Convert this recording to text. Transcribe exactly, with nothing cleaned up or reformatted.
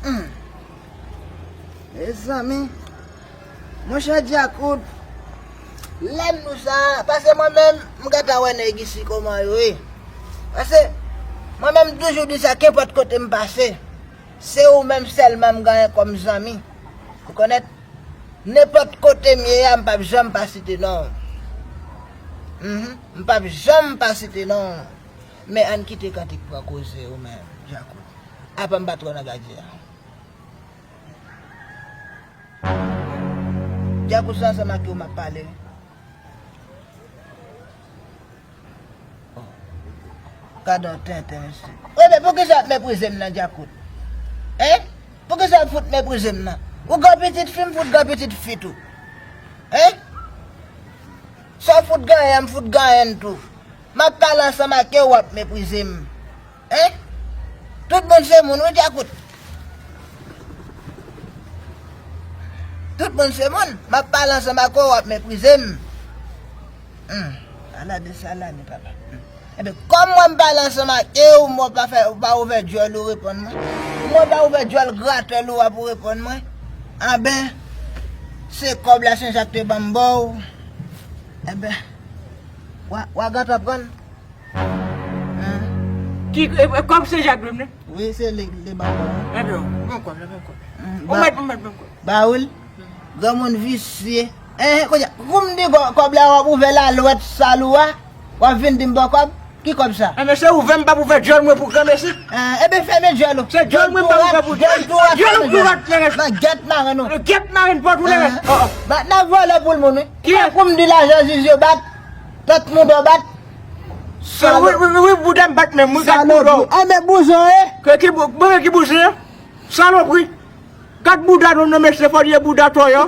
Hmm. Mezanmi. Monchè Djakout, lè nou sa, paske mwen menm, m gentan wè nèg isi kòman yo ye. Paske mwen menm, m toujou di sa, kenpòt kote m pase, se ou menm sèlman m genyen kòm zanmi. Ou konnèt? Nenpòt kote m ye a, m p ap janm pa site non w. Mhm. M p ap janm pa site non w. Men ann kite kantik pran koze ou menm, Djakout. Apa m pa twò nan gadye a. Djakout, se ansanm ak yo m ap pale. Gade yon tenten, mesye. Wi, men poukisa w ap meprize m nan, Djakout? Hein? Poukisa w ap fout meprize m nan? Ou gran pitit fi, m fout gran pitit fi tou. Hein? Sa w fout genyen an, m fout genyen l tou. M ap pale ansanm ak yo, w ap meprize m. Hein? Tout moun se moun, wi, Djakout. Tout moun se moun. M ap pale ansanm ak ou, w ap meprize m. Hmm. Ala de sa la, ne papa. Hmm. Enben, kòm mwen m pale ansanm ak ou, mwen pa fè, ou pa ouvè djòl ou reponn mwen. Mwen pa ouvè djòl gratèl ou a pou reponn mwen. Anben, se kòb la Sen Jak te ban m ba w. Enben, w a, w a gentan pran l. Hein? Ki, e, e, kòb Sen Jak dwe m nan? Wi, se li, li ban m ba w. Enben, ban m kòb la, ban m kòb la. Hmm, ou ba, mèt, ou mèt ban m kòb. Ba ou l. Granmoun visye. Eh, kounye a, pou m di kò-, kòb la w ap ouvè lalwèt sal ou a, w ap vin di m ba w kòb? Ki kòb sa? Enben, se ouvè m p ap ouvè djòl mwen pou granmesi. Eh, enben, fèmen djòl ou. Se djòl mwen m p ap ouvè pou djòl. Djòl tou rat, djòl tou rat, lè rès. Nan gèt maren ou. Gèt maren pòt ou, lè rès. Oh, oh. Bat nan vòlè pou l moun, wi. Ki pou m di lajan jij yo bat, tant mouda w bat. Wi, wi, wi, wi, bouda m bat menm, wi, gad bouda w. Salopri. Eh, men bouzon, eh. Ki, ki bou-, bon, ki bouzon, eh? Salopri. Gad bouda nou, non, mesye, fò l ye bouda tòyò.